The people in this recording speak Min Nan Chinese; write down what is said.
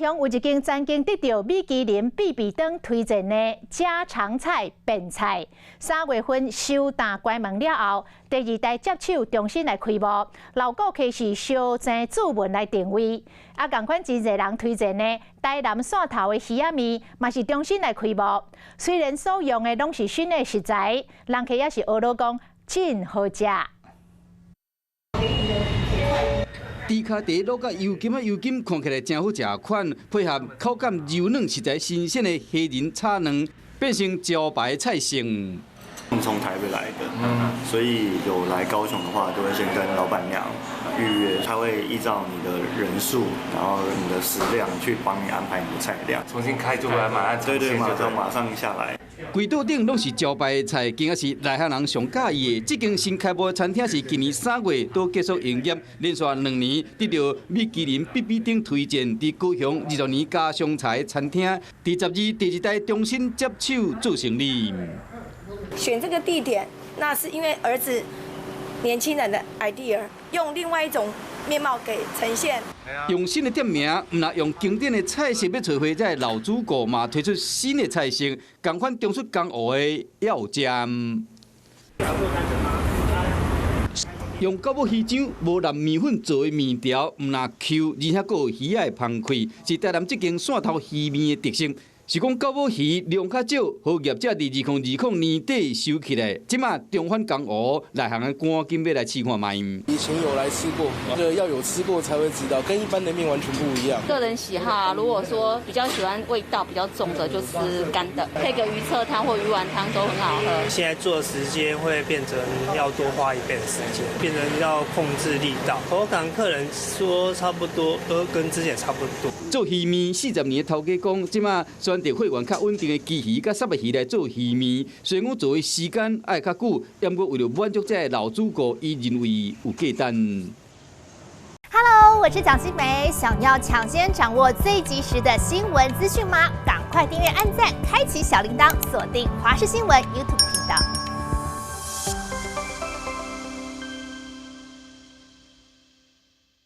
雄有一間曾經得著米其林必比登推薦的家常菜便菜，3月份收擔關門了後，第二代接手重新來開幕，老顧客是相爭注文來訂位。啊，仝款真濟人推薦的台南汕頭的魚仔麵，嘛是重新來開幕。雖然所用的攏是新的食材，人客也是學囉講真好食。豬跤茶滷佮油甘仔油甘，看起來誠好食款，配合口感柔軟、食材新鮮的蝦仁炒卵，變成招牌菜色。從台北來的，所以有來高雄的話，都會先跟老闆娘預約，他會依照你的人數，然後你的食量去幫你安排你的菜量。重新開就來馬上，對對，馬上馬上下來。規桌頂攏是招牌的菜，今仔是內行人上佮意的。這間新開幕的餐廳是今年3月都結束營業，連續2年得著米其林必比登推薦，佇高雄20年家常菜餐廳，佇12第二代重新接手做生意。選這個地點，那是因為兒子年輕人的 idea，用另外一種面貌給呈現。用新的店名，毋但用經典的菜色欲揣回這老主顧，嘛推出新的菜色，仝款中出江湖的藥醬。用酵母魚漿、無淋麵粉做的麵條，毋但 Q，而且閣有魚仔的芳氣，是台南這間汕頭魚麵的特色。是講酵母魚量較少，予業者佇2020年底收起來。這馬重返江湖，內行的趕緊欲來試看覓。以前有來吃過，這個要有吃過才會知道，跟一般的麵完全不一樣。個人喜好，如果說比較喜歡味道比較重的，就吃乾的，配個魚冊湯或魚丸湯都很好喝。現在做的時間會變成要多花一倍的時間，變成要控制力道。口感客人說差不多，都跟之前差不多。做魚麵40年的頭家講，這馬選擇貨源較穩定的旗魚佮虱目魚來做魚麵，雖然講做的時間愛較久，毋過為著滿足這个老主顧，伊認為有價值。 Hello，我是蔣新梅，想要搶先掌握最及時的新聞資訊嗎？趕快訂閱、按讚、開啟小鈴鐺，鎖定華視新聞 YouTube 頻道。